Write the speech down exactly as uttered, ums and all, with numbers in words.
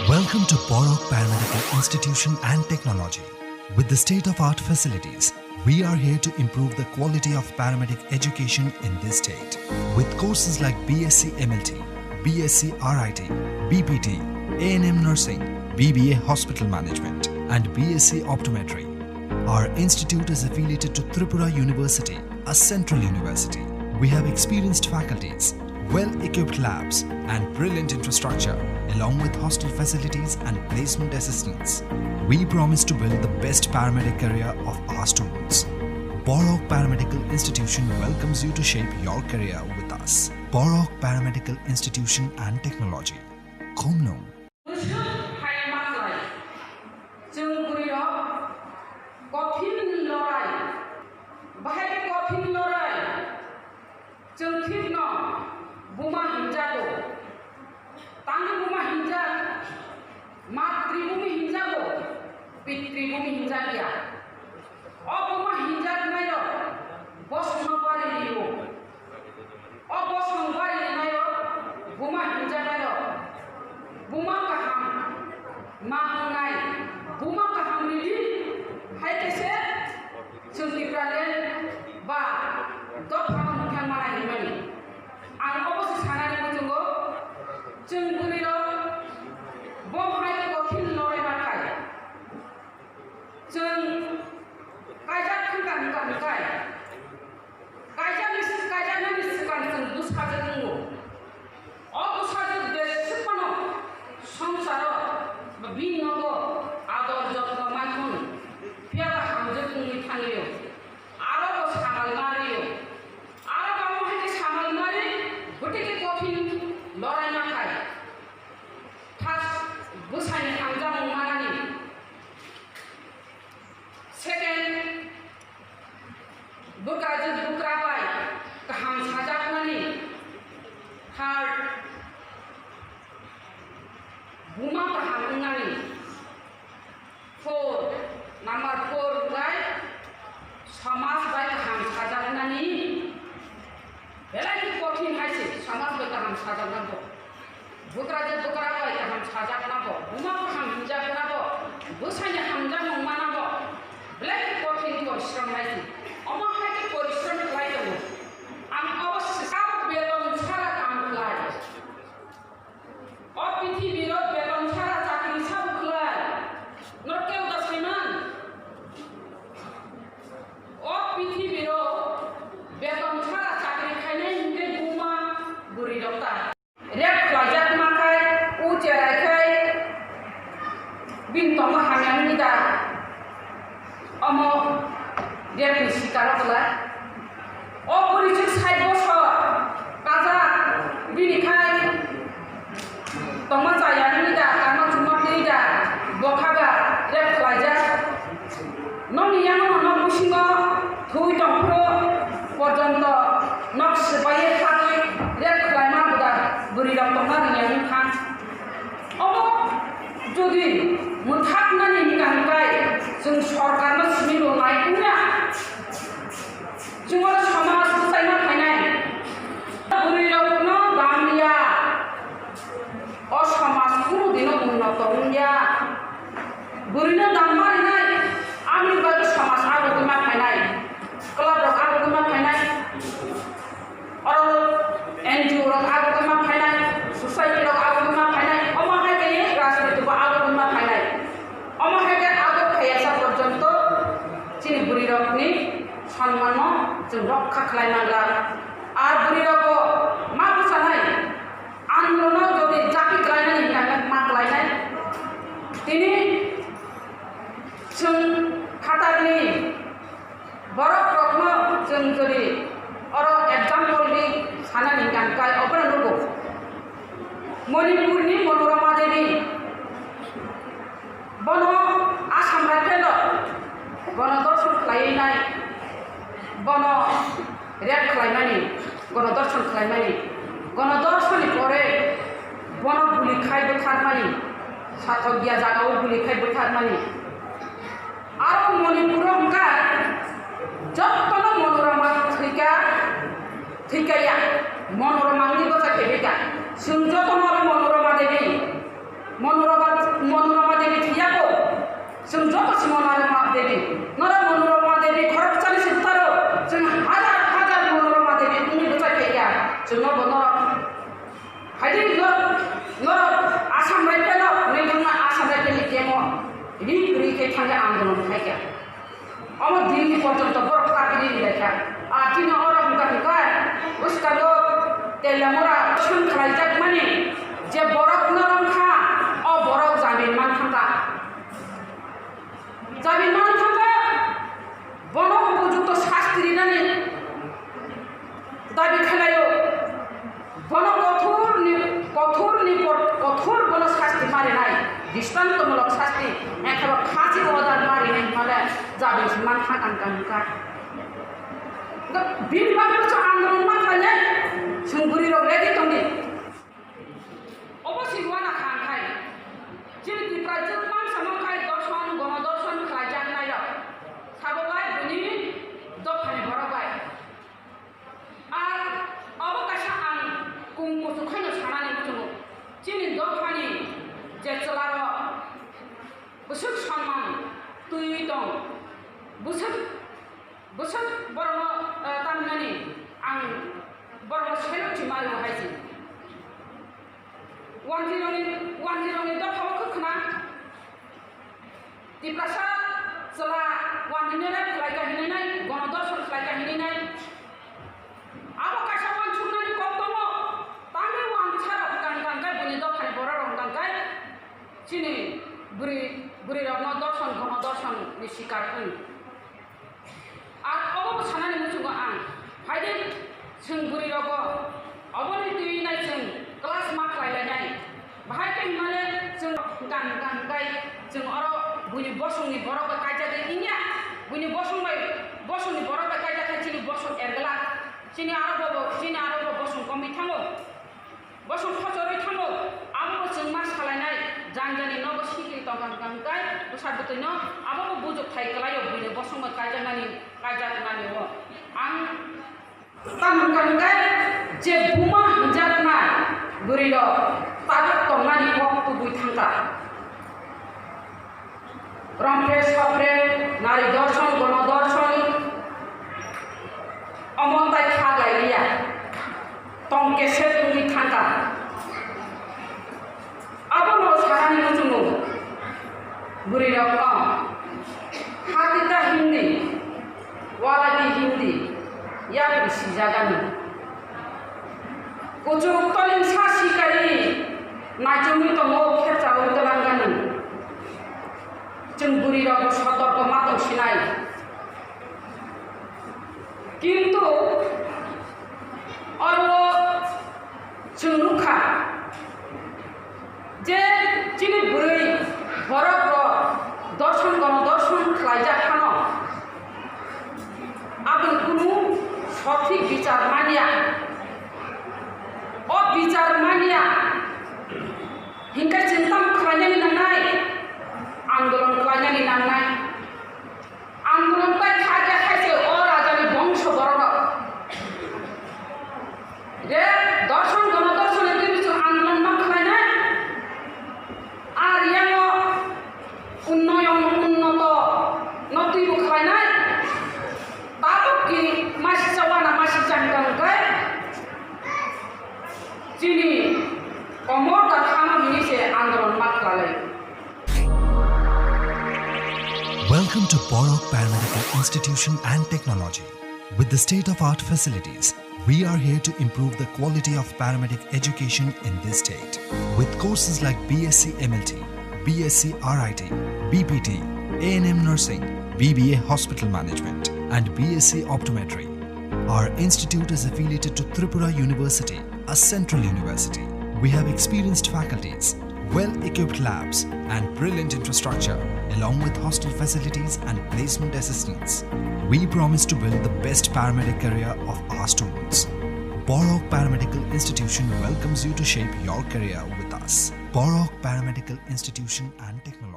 Welcome to Borok Paramedical Institution and Technology. With the state-of-art facilities, we are here to improve the quality of paramedic education in this state. With courses like B S c M L T, B S c R I T, B P T, A N M nursing, B B A hospital management, and B S c optometry, our institute is affiliated to Tripura University, a central university. We have experienced faculties, well-equipped labs, and brilliant infrastructure, along with hostel facilities and placement assistance. We promise to build the best paramedic career of our students. Borok Paramedical Institution welcomes you to shape your career with us. Borok Paramedical Institution and Technology. Khumnung. Bwswk hai ma khlai? Chwng bwrwirok kothin lorai. Bahai khe kothin lorai. Chwng thikno buma hinjago. Tangwi buma hinjak? Matri bumi hinjago. Pitri bumi hinjak ya. O buma hinjaknairok bosongno bari rio. O bosong bari rinairok buma hinjaknairok buma kaham ma wngnai, buma kaham ridi, hai khe se chwng Tipraland ba dophano mwthang manai hinmani. Ang obo se sanani muchungo, chwng bwrwirok bo hai khe kothin lorai ma khai. Chwng kaijak thangkha hwnkha hwnkhe, kaijakni, kaijaknani swkang chwng bwsajwk wngo. O bwsajwk jeswk phano swngcharo ba bini nogo ador jotno mankun, phiya ba hamjwk wngwi thangwi-o. Aro bo samal ma ri-o. Aro bo amo hai khe samal ma ri, gotike kothin lorai ma khai. First, bwsani hamjakmung manani. Second, bwkrajwk bwkra bai kaham sajaknani. Third, buma kaham wngnani. Four, number four wngkha samaj bai kaham sajaknani. Belai khe kothin hai se samaj bai kaham sajakna bo. Bwkrajwk bwkra bai kaham sajakna bo, buma kaham hinjakna bo, bwsaini hamjakmung mana bo, belai khe kothin porishrom hai se. Omo hai khe porishrom khlai tongo. Ang abo swkang beton chara kam khlai. O pithibiro beton chara chakri sabo khlai? Norok kebo da saiman? O pithibiro beton chara chakri khainai hinkhe buma bwrwirok ta. Rape khlaijak ma khai, u cherai khai, bini tongma hamya wngwi da? Omo rape ni sikar o kwlai. O bwrwi chwng sait bosor kajak, bini khai tongma chaya wngwi da, tangma chuma twi da, bo kha ba rape khlaijak. Nokni yango no nok bisingo thwi tong phuru porjonto nok swbaiwi kharwi rape khlaima bo da bwrwi rok tongna rwngya wngkha. Omo jodi mwthaknani hwnka hwnkhe chwng sorkarno simi rwnai wngya. Chwng oro somaj bwchaima phainai. Bwrwirokno dam ya. O somaj kunu dino unnoto wngya. Bwrwino dam ma rinai, aboni bagwi somaj agugwi ma phainai. Club rok agugwi ma phainai. Oro N G O rok agugwi ma phainai, society rok agugwi ma phainai, omo hai khe rajniti bo agugwi ma phainai. Omo hai khe aguk phaiya sa porjonto chini bwrwi rokni sonman no chwng rokha khlai manglak. Ar bwrwi rok bo ma bwchanai andolon no jodi japi khlainani hinwi ma khlainai. Tini chwng phatarni Borok rokno chwng jodi oro example di sanani hingka hwnkhe obono nugo. Manipurni Monorama Devi, bono Assam rajyo gonodarshon khlaiwi nai, bono rape khlaimani, gonodarshon khlaimani, gonodarshonni pore bono guli khai butharmani, sathok ya jagao guli khai butharmani. Aro Manipuro hwnkha, jotono Monorama thwikha, thwikha ya, Monorama wngwi bwsa khephikha. Chwng jotono aro Monorama Devi, Monorama Haidi norok, norok Assam Rifle-o, nini wngma Assam Rifle-ni camp-o ri kwrwi khe thangwi andolon khaikha. Omo Delhi porjonto borok takiri ri laikha. A chini oro hwnkha hwnkha, bwskango Teliamura swn khlaijakmani je borok norok kha, o borok jamin man thangkha. Jamin man thangkha, bono upojukto sasti rinani dabi khlaio. Bono kothorni, kothorni por kothor bono sasti marinai, dristontomulok sasti, ekheba phasi order marinai hwnmale jamin si man thangkha hwnka. Bini bagwi bwsa andolon ma khlainai, chwng bwrwirok ready tongdi. Obo si uana kha khai. Chini Tiprajwk mansamo khai dorson, gono dorson khlaijaknairok. Sabo bai bini dophani borok bai. Ar obo kaisa ang kung kuchuk khaino sanani muchungo. Chini dophani je chwlarok bwswk sonman twiwi tong. Bwswk Bwswk borokno, eh, tamnani ang borokno selok chimari bo hai si. Wanjirokni, wanjirokni dophao khe khna. Tiprasa chwla wanjinai khlai ka hinwi nai, gono dorson khlai ka hinwi nai. Abo kaisa wansuknani kok tongo. Tangwi wansarok hwnkha hwnkha hwnkhe buini dophani bororok hwnkha hwnkhe chini bwrwi, bwrwirokno dorson, gono dorsonni sikar wng. Ar obo bo sanani muchungo ang, phaidi chwng bwrwi rogo oboni twi nai chwng class ma khlai lainai. Bahai khe hwnmale chwng gan gan kai chwng oro buini bosongni borok bai kaijagwi wngya. Buini bosong bai, bosongni borok bai kaijak khe chini bosong erglak. Chini aro bo, chini aro bo bosong komwi thango. Bosong khochorwi thango, abo bo chwngma salainai, jang jani nogo sikiri tongkha hwnkha hwnkhe bwsa bwtwino abo bo bujok thai kwlaio, buino bosongno kaijaknani, kaijaknani o. Ang tamo hwnkha hwnkhe je buma hwnjaknai bwrwirok tabuk tongnani kok tubui thangkha. Rompre sopre nari dorson gono dorson omo tai kha lai liya. Tong kesep wngwi thangkha. Abono sanani muchungo bwrwirokno hati ta hindi, wala di hindi, yapri sijagani. Kuchuk tolingsa sikari naichomwi tongo, kherchaui twlanggani. Chwng bwrwirokbo sotorko ma tong sinai. Kintu oro chwng nukha je chini bwrwi borok rok dorson gono dorson khlaijak phano aboni kunu sothik bichar manya. O bichar manya hinkhe chwng tamo khlainani nangnai? Andolon khlainani nangnai. Andolon bai kha khe hai se o rajani bongso borok rok. Je dorson gono dorson ni twi bichung andolon ma khlainai. Ar yango unnoyon unnoto no twi bo khlainai. Tabuk ki masi chawana masi changkang kai. Chini komor da thana hini se andolon ma khlai. Welcome to Borok Paramedical Institution and Technology. With the state-of-art facilities, we are here to improve the quality of paramedic education in this state. With courses like B S c M L T, B S c R I T, B P T, A N M nursing, B B A hospital management, and B S c optometry, our institute is affiliated to Tripura University, a central university. We have experienced faculties, well-equipped labs, and brilliant infrastructure, along with hostel facilities and placement assistance. We promise to build the best paramedic career of our students. Borok Paramedical Institution welcomes you to shape your career with us. Borok Paramedical Institution and Technology.